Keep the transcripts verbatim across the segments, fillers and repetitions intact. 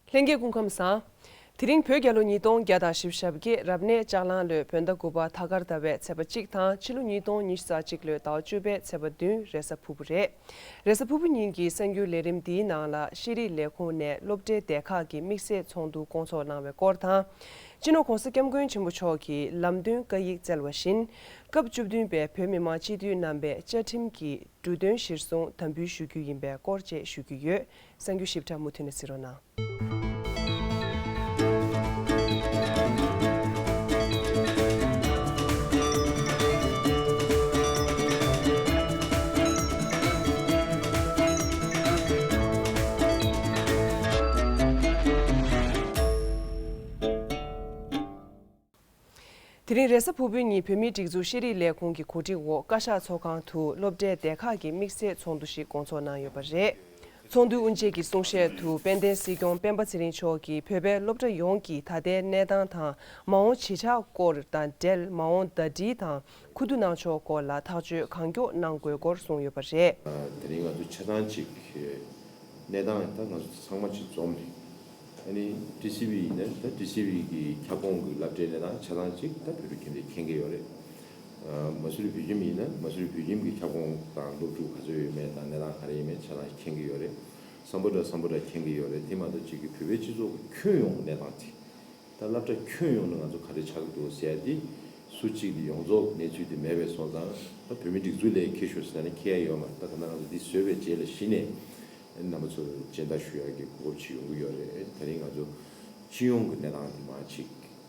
ལྷན་རྒྱས་སྐུ་ཁམས་བཟང་། དེ་རིང་བོད་རྒྱལ་ལོ་ཉིས་སྟོང་བརྒྱ་དང་བཞི་བཅུ་ཞེ་བརྒྱད། རབ་གནས་ལྕགས་གླང་ལོའི་བོད་ཟླ་དགུ་པ་ཐ་སྐར་ཟླ་བའི་ཚེས་པ་གཅིག་དང་ཕྱི་ལོ་ཉིས་སྟོང་ཉི་ཤུ་རྩ་གཅིག་ལོའི་ཟླ་བ་བཅུ་པའི་ཚེས་པ་བདུན། རེས་གཟའ་ཕུར་བུ་རེད། རེས་གཟའ་ཕུར་བུ་ཉིན་གྱི་གསར་འགྱུར་ལས་རིམ་འདིའི་ནང་ལ་ཤེས་རིག་ལས་ཁུངས་ནས་སློབ་གྲྭའི་སྡེ་ཁག་གི་དམིགས་བསལ་ཚོགས་འདུ་སྐོང་ཚོགས་གནང་བའི་སྐོར་དང་། སྤྱི་ནོར་༧གོང་ས་༧སྐྱབས་མགོན་ཆེན་པོ་མཆོག་གིས་ལམ་སྟོན་བཀའ་ཡིག་སྩལ་བ་བཞིན། སྐབས་བཅུ་བདུན་པའི་བོད་མི་མང་སྤྱི་འཐུས་རྣམ་པའི་བཅའ་ཁྲིམས་ཀྱི་འབྲུ་དོན་གཞིར་བཟུང་དམ་འབུལ་ཞུ་རྒྱུ་ཡིན་པའི་སྐོར་བཅས་ཞུ་རྒྱུ་ཡོད། གསར་འགྱུར་ཞིབ་ཕྲ་མུ་མཐུད་ནས་གཟིགས་རོགས་གནང་། དེ་རིང་རེས་གཟའ་ཕུར་བུའི་ཉིན་བོད་མིའི་སྒྲིག་འཛུགས་ཤེས་རིག་ལས་ཁུངས་ཀྱི་གོ་སྒྲིག་འོག་བཀའ་ཤག་ཚོགས་ཁང་དུ་སློབ་གྲྭའི་སྡེ་ཁག་གི་དམིགས་བསལ་ཚོགས་འདུ་ཞིག་སྐོང་ཚོགས་གནང་ཡོད་པ་རེད། ཚོགས་འདུའི་དབུ་འབྱེད་ཀྱི་གསུང་བཤད་དུ་དཔལ་ལྡན་སྲིད་སྐྱོང་སྤེན་པ་ཚེ་རིང་མཆོག་གིས་བོད་པའི་སློབ་གྲྭ་ཡོངས་ཀྱི་ད་ལྟའི་གནས་སྟངས་དང་མ་འོངས་བྱེད་འཆར་སྐོར་དང་འབྲེལ་མ་འོངས་ཟླ་སྒྲིལ་དང་ཁུ་བསྡུ་གནང་ཕྱོགས་སྐོར་ལ་ཐག་གཅོད་གང་མགྱོགས་གནང་དགོས་སྐོར་གསུངས་ཡོད་པ་རེད། དེ་རིང་ང་ཚོ་ཆ་ཚང་གཅིག་གནས་སྟངས་ད་ང་ཚོ་ཚང་མ་གཅིག་འཛོམས་རེད། ཨ་ནི་ཊི་སི་ཝི་ཡིན་ན་ད་ཊི་སི་ཝི་གི་ཁྱབ་ཁོངས་ཀྱི་སློབ་གྲྭའི་གནས་སྟངས་ཆ་ཚང་གཅིག་ད་བོད་ཕྲུག་ཁྱིམ་སྡེ་མཁྱེན་གྱི་ཡོད་རེད། ཨ་མ་སུ་རི་བོད་ཁྱིམ་ཡིན་ན་མ་སུ་རི་བོད་ཁྱིམ་གྱི་ཁྱབ་ཁོངས་དང་སློབ་ཕྲུག་ག་ཚོད་ཡོད་མེད་དང་གནས་སྟངས་ག་རེ་ཡིན་མེད་ཆ་ཚང་མཁྱེན་གྱི་ཡོད་རེད། སམ་བྷོ་ཊ་སམ་བྷོ་ཊ་མཁྱེན་གྱི་ཡོད་རེད། དེ་མ་གཏོགས་གཅིག་གི་བོད་པའི་སྤྱི་ཚོགས་ཀྱི་ཁྱོན་ཡོངས་ཀྱི་གནས་སྟངས་དེ། ད་སློབ་གྲྭ་ཁྱོན་ཡོངས་ནས་ང་ཚོ་ག་རེ་ཆགས་ཀྱི་འདུག་ཟེར་ཡ་དེ་སུ་གཅིག་ལ་ཡོངས་རྫོགས་གནས་ཚུལ་དེ་མེད་པའི་སོང་ཙང་ད་བོད་མི་སྒྲིག་འཛུགས་ལ་འཁྱེར་ཤོག་ཟེར་ནས་འཁྱེར་ཡ་ཡོད་མ་རེད། ད་ག་ད་ང་ཚོ་འདི་བཟོས་པའི་རྗེས་ལ་གཞི་ནས་རྣམ་པ་ཚོར་སྤྱན་བསྟར་ཞུ་ཡ་གི་གོ་སྐབས་ཅིག་ཡོང་གི་ཡོད་རེད། དེ་རིང་ང་ཚོ་སྤྱི་ཡོངས་ཀྱི་གནས་སྟངས་དེ་མར་ཅིག་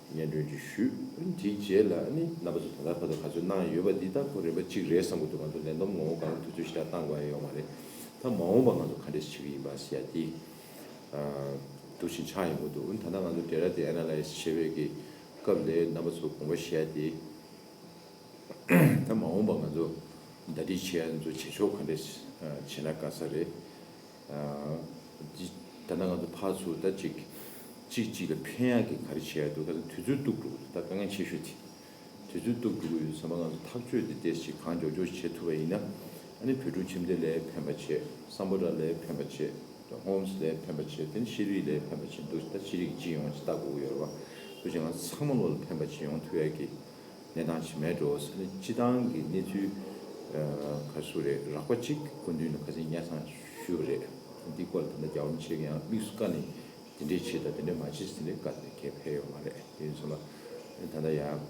སྙན་སྒྲོན་ཅིག་ཞུས། དེའི་རྗེས་ལ་ནི་རྣམ་པ་ཚོ་ད་ལྟ་བར་དུ་ག་ཚོད་གནང་ཡོད་པ་འདི་ད་ཁོ་རིམ་པ་གཅིག་རེད་བསམ་གྱི་འདུག་ང་ཚོ་ལས་བསྡོམས་ངོ་བོ་གང་དུས་ཚོད་ཞེ་དྲག་བཏང་དགོས་ཡ་ཡོད་མ་རེད། ད་མ་འོངས་པ་ང་ཚོ་ག་འདྲས་བྱེད་ཀྱི་ཡིན་པ་ཟེར་ཡ་དེ། འདུག་ཕྱིན་ཆགས་ཡོང་གི་འདུག་ད་ལྟ་ང་ཚོ་ཌེ་ཊ་དེ་ཨེ་ན་ལའི་ཛི་བྱེད་པའི་གི་སྐབས་ལ་རྣམ་པ་ཚོ་དགོངས་པ་བཞེས་ཏེ། ད་མ་འོངས་པ་ང་ཚོ་ཟླ་སྒྲིལ་བྱེད་ཡ་ཚོ་བྱེད་ཕྱོགས་ག་འདྲས་བྱེད་ན་དགའ་ས་རེད། ད་ལྟ་ང་ཚོ་ཕར་ཚུར་ད་ཅིག་གཅིག་གཅིག་ལ་ཕན་ཡག་གི་ག་རེ་བྱེད་ཡ་འདུག་ད་དུས་ཚོད་གཏུག་འགྲོ་གི་འདུག་ད་དཀའ་ངལ་ཆེ་ཤོས་དེ། དུས་ཚོད་གཏུག་འགྲོ་གི་ཡོད་ཙང་ང་ཚོ་ཐག་གཅོད་དེ་ཏོག་ཙམ་གང་མགྱོགས་མགྱོགས་བྱེད་ཐུབ་པ་ཡིན་ན། ཨ་ནི་བོད་ཕྲུག་ཁྱིམ་སྡེ་ལ་ཕན་པ་བྱེད། སམ་བྷོ་ཊ་ལ་ཕན་པ་བྱེད། ཧོམ་སི་ལ་ཕན་པ་བྱེད། དེ་ནི་ཤེས་རིག་ལ་ཕན་པ་བྱེད་འདུག་ད་ཤེས་རིག་སྤྱི་ཡོངས་ཅིག་ལྟ་དགོས་ཀྱི་ཡོད་རེད་བ། འདུག་ཅེ་ང་ཚང་མ་ལོ་ལ་ཕན་པ་བྱེད་ཡོང་ཐུབ་ཡ་གི་གནས་སྟངས་ཅིག་མེད་འགྲོ་ཟེར་ནས་སྤྱི་བཏང་གི་གནས་ཚུལ་ག་རེ་ཟེར་རེད། རགས་པ་གཅིག་སྐུ་མདུན་ལ་ཁ་སང་སྙན་སེང་ཞུས་པ་རེད། འདི་སྐོར་ལ་ད་ལྟ་རྒྱལ་བ་རིན་པོ་ཆེ་གིས་ཡང་དམིགས་སུ་བཀར་ནས། དེ་འདྲས་བྱེད་དང་དེ་འདྲས་མ་བྱེད་ཟེར་ནས་བཀའ་དེ་གས་ཕེབས་ཡོད་མ་རེད། དེ་ཡིན་ཙང་ད་ལྟ་ཡང་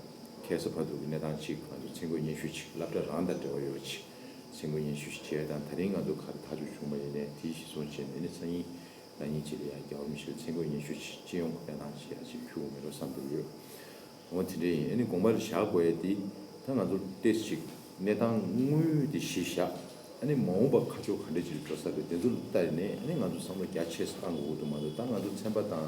ཁ་སང་བར་དུ་གི་གནས་སྟངས་ཅིག་ང་ཚོ་མཚན་འགོད་སྙན་ཞུ་ཅིག་སློབ་གྲྭ་རང་དང་འབྲེལ་བ་ཡོད་པ་ཅིག་མཚན་འགོད་སྙན་ཞུ་ཞིག་བྱས་དང་ད་རིང་ང་ཚོ་ག་རེ་ཐག་གཅོད་བྱུང་བ་ཡིན་ནའི་དེ་གཞི་བཟུང་བྱས་ནས་ནི་སང་ཉིན་གནངས་ཉིན་ཅིག་ལ་ཡང་རྒྱལ་བ་རིན་པོ་ཆེར་མཚན་འགོད་སྙན་ཞུ་ཅིག་སྤྱི་ཡོངས་ཀྱི་གནས་སྟངས་ཅིག་ཡང་ཅིག་ཕུལ་དགོས་མེད་འགྲོ་བསམ་གྱི་ཡོད། འོ་དེ་འདྲ་ཡིན། ཨ་ནི་དགོངས་པ་རེ་བཞག་དགོས་ཡ་དེ་ད་ང་ཚོ་ཏོག་ཙམ་ཅིག་གནས་སྟངས་དངོས་ཡོད་དེ་གཞི་བཞག་ཨ་ནི་མ་འོངས་པ་ཁ་ཕྱོགས་ག་འདྲ་ཅིག་འགྲོ་ས་རེད། དེ་ཚོ་ལ་ལྟ་ཡིན་ནའི་ཨ་ནི་ང་ཚོ་བསམ་བློ་རྒྱ་ཆེ་ས་བཏང་དགོས་ཀྱི་འདུག་མ་གཏོགས་ད་ང་ཚོ་ཚན་པ་དང་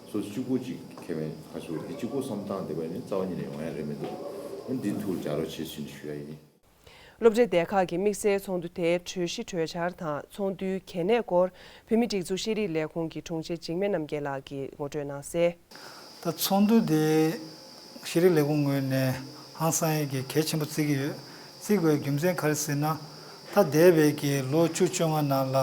སོ་སོ་གཅིག་པོ་ཅིག་ཁེ་ཕན་ཁ་ཕྱོགས་དེ་གཅིག་པོ་བསམ་བཏང་བསྡད་པ་ཡིན་ན་རྩ་བ་ཉིད་ནས་ཡོང་ཡ་རེད་མི་འདུག་ཨ་ནི་འདི་ཐུགས་ལ་འཇགས་རོགས་བྱེད་ཟེར་ནས་ཞུ་ཡ་ཡིན། སློབ་གྲྭའི་སྡེ་ཁག་གི་དམིགས་བསལ་ཚོགས་འདུ་དེའི་གྲོས་གཞི་གྲོས་འཆར་དང་ཚོགས་འདུའི་གལ་གནད་སྐོར་བོད་མིའི་སྒྲིག་འཛུགས་ཤེས་རིག་ལས་ཁུངས་ཀྱི་དྲུང་ཆེ་འཇིགས་མེད་རྣམ་རྒྱལ་ལགས་ཀྱིས་ངོ་སྤྲོད་གནང་གསལ། ད་ཚོགས་འདུ་དེ་ཤེས་རིག་ལས་ཁུངས་ངོས་ནས་ཧང་སང་ཡས་ཀྱི་གལ་ཆེན་པོ་བརྩི་གི་ཡོད། བརྩི་དགོས་རྒྱུ་མཚན་ག་རེ་ཟེར་ན། ད་འདས་པའི་གི་ལོ་བཅུ་བཅོ་ལྔ་ནང་ལ་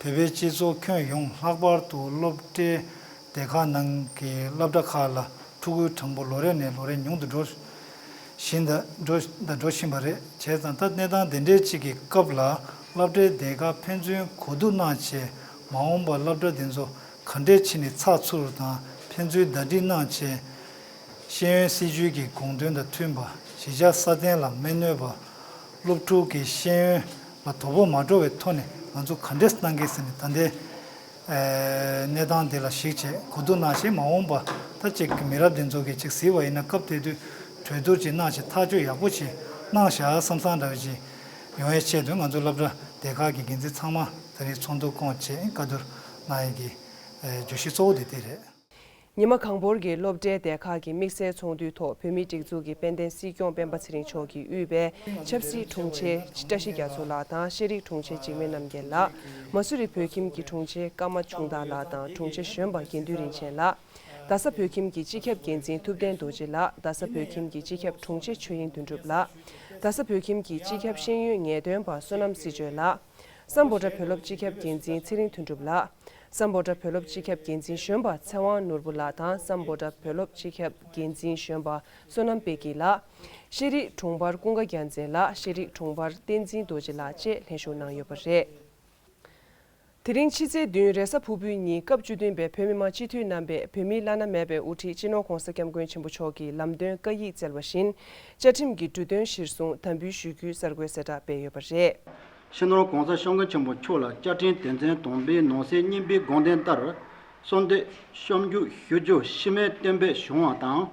བོད་པའི་སྤྱི་ཚོགས་ཁྱོན་ཡོངས་ལྷག་པར་དུ་སློབ་གྲྭའི་སྡེ་ཁག་ནང་གི་སློབ་གྲྭ་ཁག་ལ་ཕྲུ་གུའི་གྲངས་འབོར་ལོ་རེ་ནས་ལོ་རེ་ཉུང་དུ་འགྲོ་བཞིན་དང་འགྲོ་དང་འགྲོ་བཞིན་པ་རེད། བྱས་ཙང་ད་གནས་སྟངས་དེ་འདྲའི་གཅིག་གི་སྐབས་ལ་སློབ་གྲྭའི་སྡེ་ཁག་ཕན་ཚུན་གོ་བསྡུར་གནང་བྱས་མ་འོངས་པར་སློབ་གྲྭ་དེ་ཚོ་ག་འདྲས་བྱས་ནས་ཚགས་ཚུད་པ་དང་ཕན་ཚུན་ཟླ་སྒྲིལ་གནང་བྱས། ཤེས་ཡོན་སྲིད་བྱུས་ཀྱི་དགོངས་དོན་དང་མཐུན་པ། གཞིས་ཆགས་སྲ་བརྟན་ལ་མི་གནོད་པ། སློབ་ཕྲུག་གི་ཤེས་ཡོན་ལ་དོ་ཕོག་མ་འགྲོ་བའི་ཐོག་ནས་ང་ཚོ་ག་འདྲས་གནང་གི་ཟེར་ནས་ད་ལྟའི་གནས་སྟངས་འདི་ལ་གཞིགས་བྱས་གོ་བསྡུར་གནང་བྱས་མ་འོངས་པ་ད་ཅིག་མི་རབས་འདི་ཚོ་གིས་ཅིག་གཟིགས་པ་ཡིན་ན་སྐབས་དེ་དུས་གྲོས་བསྡུར་ཅིག་གནང་བྱས་ཐག་གཅོད་ཡག་པོ་ཅིག་གནང་བཞག་བསམ་བསམ་འདྲ་བ་ཅིག་ཡོང་བའི་ཆེད་དུ་ང་ཚོ་སློབ་གྲྭ་སྡེ་ཁག་གི་འགན་འཛིན་ཚང་མ་ད་རེས་ཚོགས་འདུ་བསྐོངས་བྱས་བཀའ་བསྡུར་གནང་ཡས་ཀྱི་བརྗོད་གཞི་གཙོ་བོ་དེ་དེ་རེད། ཉི་མ་གང་བོར་གྱི་སློབ་གྲྭའི་སྡེ་ཁག་གི་དམིགས་བསལ་ཚོགས་འདུའི་ཐོག་བོད་མིའི་སྒྲིག་འཛུགས་ཀྱི་དཔལ་ལྡན་སྲིད་སྐྱོང་སྤེན་པ་ཚེ་རིང་མཆོག་གིས་དབུས་པའི་ཆབ་སྲིད་དྲུང་ཆེ་བཀྲ་ཤིས་རྒྱ་མཚོ་ལགས་དང་། ཤེས་རིག་དྲུང་ཆེ་འཇིགས་མེད་རྣམ་རྒྱལ་ལགས། མ་སུ་རི་བོད་ཁྱིམ་གྱི་དྲུང་ཆེ་ཀརྨ་ཆུང་བདག་ལགས་དང་། དྲུང་ཆེ་གཞོན་པ་དགེ་འདུན་རིན་ཆེན་ལགས། རྡ་ས་བོད་ཁྱིམ་གྱི་སྤྱི་ཁྱབ་འགན་འཛིན་ཐུབ་བསྟན་རྡོ་རྗེ་ལགས། རྡ་ས་བོད་ཁྱིམ་གྱི་སྤྱི་ཁྱབ་དྲུང་ཆེ་ཆོས་དབྱིངས་དོན་གྲུབ་ལགས། རྡ་ས་བོད་ཁྱིམ་གྱི་སྤྱི་ཁྱབ་ཤེས་ཡོན་ངེས་སྟོན་པ་བསོད་ནམས་སྲིད་གཅོད་ལགས། སམ་བྷོ་ཊ་བོད་སློབ་སྤྱི་ཁྱབ་འགན་འཛིན་ཚེ་རིང་དོན་གྲུབ་ལགས། སམ་བྷོ་ཊ་བོད་སློབ་སྤྱི་ཁྱབ་འགན་འཛིན་གཞོན་པ་ཚེ་དབང་ནོར་བུ་ལགས་དང་སམ་བྷོ་ཊ་བོད་སློབ་སྤྱི་ཁྱབ་འགན་འཛིན་གཞོན་པ་བསོད་ནམས་དཔལ་སྐྱིད་ལགས། ཤེས་རིག་དྲུང་འཕར་ཀུན་དགའ་རྒྱལ་མཚན་ལགས། ཤེས་རིག་དྲུང་འཕར་བསྟན་འཛིན་རྡོ་རྗེ་ལགས་བཅས་ལྷན་ཞུགས་གནང་ཡོད་པ་རེད། དེ་རིང་ཕྱི་ཚེས་བདུན་རེས་གཟའ་ཕུར་བུའི་ཉིན་སྐབས་བཅུ་བདུན་པའི་བོད་མི་མང་སྤྱི་འཐུས་རྣམ་པས་བོད་མིའི་བླ་ན་མེད་པའི་དབུ་ཁྲིད་སྤྱི་ནོར་༧གོང་ས་༧སྐྱབས་མགོན་ཆེན་པོ་མཆོག་གི་ལམ་སྟོན་བཀའ་ཡིག་སྩལ་བ་བཞིན། བཅའ་ཁྲིམས་ཀྱི་འབྲུ་དོན་གཞིར་བཟུང་དམ་འབུལ་ཞུ་རྒྱུའི་གསར་འགོད་གསལ་བསྒྲགས་སྤེལ་ཡོད་པ་རེད། སྤྱི་ནོར་༧གོང་ས་༧སྐྱབས་མགོན་ཆེན་པོ་མཆོག་ལ་བཅའ་ཁྲིམས་དོན་ཚན་དང་པོའི་ནང་གསེས་གཉིས་པའི་དགོངས་དོན་ལྟར། གསོལ་འདེབས་གཤོམ་རྒྱུག་ཞུ་རྒྱུ་གཤིས་མེད་གཏན་འབེབས་བྱུང་བ་དང་།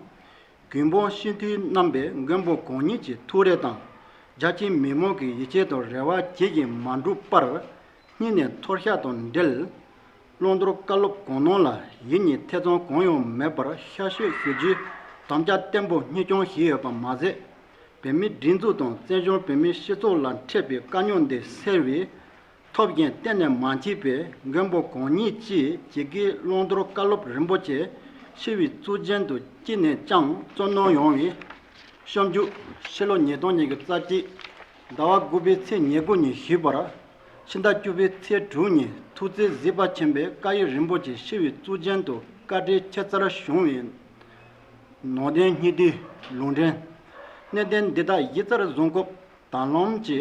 གུང་དཔོན་སྤྱི་འཐུས་རྣམ་པས་མགོན་པོ་གང་ཉིད་ཀྱི་ཐུགས་རེ་དང་། རྒྱ་ཆེའི་མི་མང་གི་ཡིད་ཆེས་དང་རེ་བ་ཇི་བཞིན་མ་འགྲུབ་པར། སྙིང་ནས་འཚོར་ཤགས་དང་འབྲེལ། བླང་དོར་བཀའ་སློབ་གང་གནང་ལ་ཡིད་གཉིས་ཐེ་ཚོམ་གང་ཡང་མེད་པར་ཤར་བཤད་ཞུ་རྒྱུའི་དམ་བཅའ་བརྟན་པོ་གཉིས་སྐྱོང་བཞིན་ཡོད་པ་མ་ཟད། བོད་མིའི་སྒྲིག་འཛུགས་དང་བཙན་བྱོལ་བོད་མིའི་སྤྱི་ཚོགས་ལ་འཕྲད་པའི་དཀའ་རྙོག་འདི་སེལ་བའི་ཐབས་གཞན་གཏན་ནས་མ་མཆིས་པས། མགོན་པོ་གང་ཉིད་ཀྱིས་ཇི་སྐད་བླང་དོར་བཀའ་སློབ་རིན་པོ་ཆེ་ཞི་བའི་གཙུག་རྒྱན་དུ་ཅི་ནས་ཀྱང་བརྩོན་གནང་ཡོང་བའི་གཤོམ་རྒྱུག་ཕྱི་ལོ་ཉིས་སྟོང་ཉི་ཤུ་རྩ་གཅིག་ཟླ་བ་དགུ་པའི་ཚེས་ཉེར་དགུ་ཉིན་ཞུས་པར། ཕྱི་ཟླ་བཅུ་པའི་ཚེས་དྲུག་ཉིན་ཐུགས་བརྩེ་གཟིགས་པ་ཆེན་པོའི་བཀའ་ཡིག་རིན་པོ་ཆེ་ཞི་བའི་གཙུག་རྒྱན་དུ་བཀའ་འགྲེལ་ཆེ་མཚར་བྱུང་བའི་ནང་དོན་སྙིང་བསྡུས་ལུང་འདྲེན། གནད་དོན་འདི་དག་གཞི་རྩར་བཟུང་སྐབས། ད་ལམ་གྱི་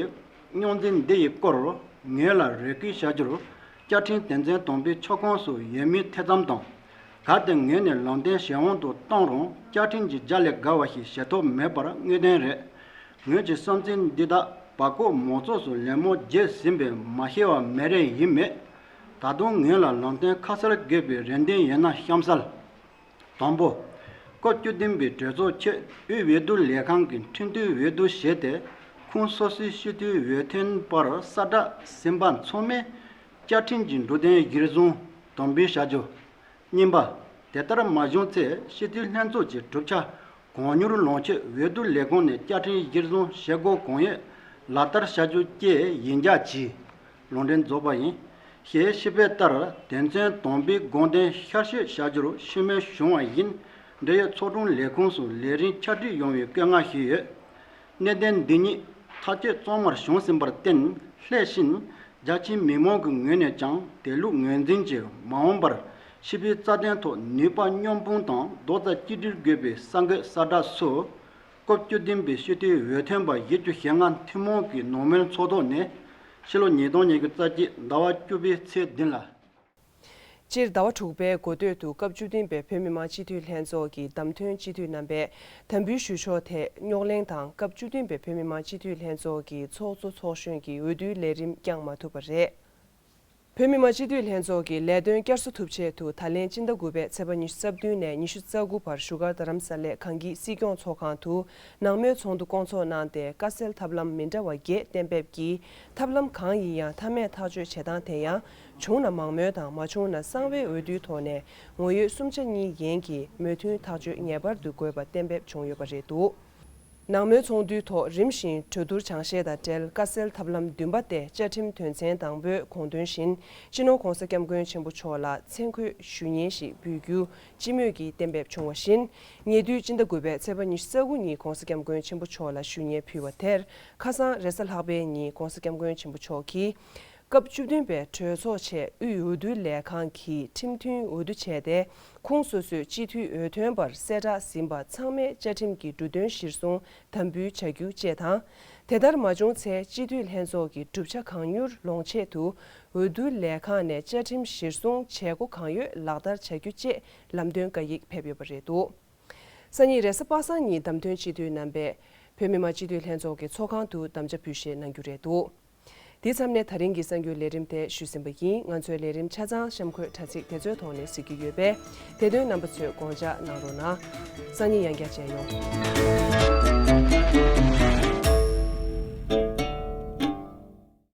རྙོག་འཛིང་འདི་ཡི་སྐོར་ངོས་ལ་རེ་སྐུལ་བྱ་རྒྱུར། བཅའ་ཁྲིམས་དོན་ཚན་དང་པོའི་ཆ་ཁོངས་སུ་ཡོད་མེད་ཐེ་ཚོམ་དང་། གལ་ཏེ་ངོས་ནས་ལམ་སྟོན་བྱེད་དབང་དུ་བཏང་རུང་བཅའ་ཁྲིམས་ཀྱི་རྒྱ་ལས་བརྒལ་བ་ཞིག་བྱེད་ཐབས་མེད་པར་དངོས་བདེན་རེད། ངོས་ཀྱི་བསམ་ཚུལ་འདི་དག་བར་སྐོར་མང་ཚོགས་སུ་ལན་མང་བརྗོད་ཟིན་པས་མ་ཤེས་པ་མེད་རེད། ཡིན་མེད། ད་དུང་ངོས་ལ་ལམ་སྟོན་ཁ་གསལ་དགོས་པའི་རེ་འདུན་ཡོད་ན་གཤམ་གསལ། དང་པོ། སྐབས་བཅུ་བདུན་པའི་གྲོས་ཚོགས་ཆེད་དབུས་འོས་བསྡུ་ལས་ཁང་གི་ཁྲིམས་མཐུན་འོས་བསྡུ་བྱས་ཏེ། ཁོངས་སོ་སོའི་སྤྱི་འཐུས་འོས་ཐོན་པར་གསལ་བསྒྲགས་ཟིན་པ་ཚང་མས་བཅའ་ཁྲིམས་ཀྱི་འབྲུ་དོན་གཞིར་བཟུང་དམ་འབུལ་བྱ་རྒྱུ། གཉིས་པ། དེ་ལྟར་མ་བྱུང་ཚེ་སྤྱི་འཐུས་ལྷན་ཚོགས་ཀྱི་གྲུབ་ཆ་གང་མྱུར་ལོངས་སྤྱོད་འོས་བསྡུ་ལས་ཁང་ནས་བཅའ་ཁྲིམས་གཞིར་བཟུང་བྱེད་སྒོ་གང་ཡོད་ལག་བསྟར་བྱ་རྒྱུ་བཅས་ཡིན་རྒྱ་ཆེ། ལུང་འདྲེན་རྫོགས་པ་ཡིན། ཞེས་ཞུས་པའི་ལྟར་དོན་ཚན་དང་པོའི་དགོངས་དོན་ཤར་བཤད་བྱ་རྒྱུར་ཤུགས་མོས་བྱུང་བ་ཡིན། འབྲེལ་ཡོད་ཚོགས་དྲུང་ལས་ཁུངས་སུ་ལས་རིམ་ཕྱག་བྲིས་ཡོང་བའི་བཀོད་མངགས་ཞུས་ཡོད། གནད་དོན་འདི་ཉིད་ཐག་གཅོད་གཙང་མར་བྱུང་ཟིན་པར་བརྟེན། སླད་ཕྱིན་རྒྱ་ཆེའི་མི་མང་གི་ངོས་ནས་ཀྱང་དེ་ལུགས་ངོས་འཛིན་གྱིས་མ་འོངས་པར་ཞི་བའི་རྩ་དོན་ཐོག་ནུས་པ་མཉམ་སྤུངས་དང་རྡོག་རྩ་གཅིག་སྒྲིལ་དགོས་པའི་གསར་འགོད་གསལ་བསྒྲགས་སུ། སྐབས་བཅུ་བདུན་པའི་སྤྱི་འཐུས་འོས་ཐོན་པ་བཞི་བཅུ་ཞེ་ལྔ་ཐུན་མོང་གི་ནང་མོལ་ཚོགས་ཐོག་ནས་ཕྱི་ལོ་ཉིས་སྟོང་ཉི་ཤུ་རྩ་གཅིག་ཟླ་བ་བཅུ་པའི་ཚེས་བདུན་ལ། སྤྱིར་ཟླ་བ་དྲུག་པའི་འགོ་སྟོད་དུ་སྐབས་བཅུ་བདུན་པའི་བོད་མི་མང་སྤྱི་འཐུས་ལྷན་ཚོགས་ཀྱི་བདམས་ཐོན་སྤྱི་འཐུས་རྣམ་པས་དམ་འབུལ་ཞུ་ཕྱོགས་ཐད་རྙོག་གླེང་དང་སྐབས་བཅུ་བདུན་པའི་བོད་མི་མང་སྤྱི་འཐུས་ལྷན་ཚོགས་ཀྱི་ཚོགས་གཙོ་ཚོགས་གཞོན་གྱི་འོས་བསྡུའི་ལས་རིམ་བསྐྱངས་མ་ཐུབ་པ་རེད། བོད་མི་མང་སྤྱི་འཐུས་ལྷན་ཚོགས་ཀྱི་ལས་དོན་བསྐྱར་གསོ་ཐུབ་ཆེད་དུ་ད་ལན་སྤྱི་ཟླ་དགུ་པའི་ཚེས་པ་ཉི་ཤུ་རྩ་བདུན་ནས་ཉི་ཤུ་རྩ་དགུ་བར་བཞུགས་སྒར་རྡ་རམ་ས་ལའི་གངས་སྐྱིད་སྲིད་སྐྱོང་ཚོགས་ཁང་དུ་ནང་མོལ་ཚོགས་འདུ་བསྐོང་ཚོགས་གནང་སྟེ། དཀའ་སེལ་ཐབས་ལམ་མི་འདྲ་བ་བརྒྱད་གཏན་འབེབས་ཀྱིས། ཐབས་ལམ་གང་ཡིན་ཡང་མཐའ་མའི་ཐག་གཅོད་བྱེད་སྟངས་དེ་ཡང་། བྱུང་ན་མང་མོས་དང་། མ་བྱུང་ན་གསང་བའི་འོས་བསྡུའི་ཐོག་ནས་ངོ་ཡོད་གསུམ་ཆ་གཉིས་ཡན་གྱི་མོས་མཐུན་ཐག་གཅོད་ངེས་པར་དུ་དགོས་པ་གཏན་འབེབས་བྱུང་ཡོད་པ་རེད་འདུག། ནང་མོལ་ཚོགས་འདུའི་ཐོག་རིམ་བཞིན་གྲོས་བསྡུར་སྦྱང་བཤད་དང་འབྲེལ། དཀའ་སེལ་ཐབས་ལམ་བདུན་པ་སྟེ། བཅའ་ཁྲིམས་དོན་ཚན་དང་པོའི་དགོངས་དོན་བཞིན། སྤྱི་ནོར་༧གོང་ས་༧སྐྱབས་མགོན་ཆེན་པོ་མཆོག་ལ་མཚན་འཁོད་ཞུ་སྙན་ཞིག་འབུལ་རྒྱུ་སྤྱི་མོས་ཀྱིས་གཏན་འབེབས་བྱུང་བ་བཞིན། ཉེ་དུས་སྤྱི་ཟླ་དགུ་པའི་ཚེས་པ་ཉི་ཤུ་རྩ་དགུ་ཉིན་༧གོང་ས་༧སྐྱབས་མགོན་ཆེན་པོ་མཆོག་ལ་ཞུ་སྙན་ཕུལ་བ་དེར། ཁ་སང་རེས་གཟའ་ལྷག་པའི་ཉིན་༧གོང་ས་༧སྐྱབས་མགོན་ཆེན་པོ་མཆོག་གིས། སྐབས་བཅུ་བདུན་པའི་གྲོས་ཚོགས་ཆེད་དབུས་འོས་བསྡུ་ལས་ཁང་གིས་ཁྲིམས་མཐུན་འོས་བསྡུ་བྱས་ཏེ། ཁོངས་སོ་སོའི་སྤྱི་འཐུས་འོས་ཐོན་པར་གསལ་བསྒྲགས་ཟིན་པ་ཚང་མས་བཅའ་ཁྲིམས་ཀྱི་འབྲུ་དོན་གཞིར་བཟུང་དམ་འབུལ་བྱ་རྒྱུ་བཅས་དང་། དེ་ལྟར་མ་བྱུང་ཚེ་སྤྱི་འཐུས་ལྷན་ཚོགས་ཀྱི་གྲུབ་ཆ་གང་མྱུར་ལོངས་ཆེད་དུ། འོས་བསྡུ་ལས་ཁང་ནས་བཅའ་ཁྲིམས་གཞིར་བཟུང་བྱེད་སྒོ་གང་ཡོད་ལག་བསྟར་བྱ་རྒྱུ་བཅས་ལམ་སྟོན་བཀའ་ཡིག་ཕེབས་ཡོད་པ་རེད་འདུག། སང་ཉིན་རེས་གཟའ་པ་སངས་ཉིན་བདམས་ཐོན་སྤྱི་འཐུས་རྣམ་པས་བོད་མི་མང་སྤྱི་འཐུས་ལྷན་ཚོགས་ཀྱི་ཚོགས་ཁང་དུ་དམ་བཅའ་འབུལ་བཞེས་གནང་རྒྱུ་རེད་འདུག། དེ་མཚམས་ནས་ད་རིང་གི་གསར་འགྱུར་ལས་རིམ་དེ་ཞུས་ཟིན་པ་ཡིན། ང་ཚོའི་ལས་རིམ་ཆ་ཚང་གཤམ་འཁོད་དྲ་ཚིགས་དེ་ཚོའི་ཐོག་ནས་གཟིགས་རྒྱུ་ཡོད་པས། དེ་དོན་རྣམ་པ་ཚོས་དགོངས་འཇགས་གནང་རོགས་གནང་། སང་ཉིན་ཡང་བསྐྱར་མཇལ་ཡོང་།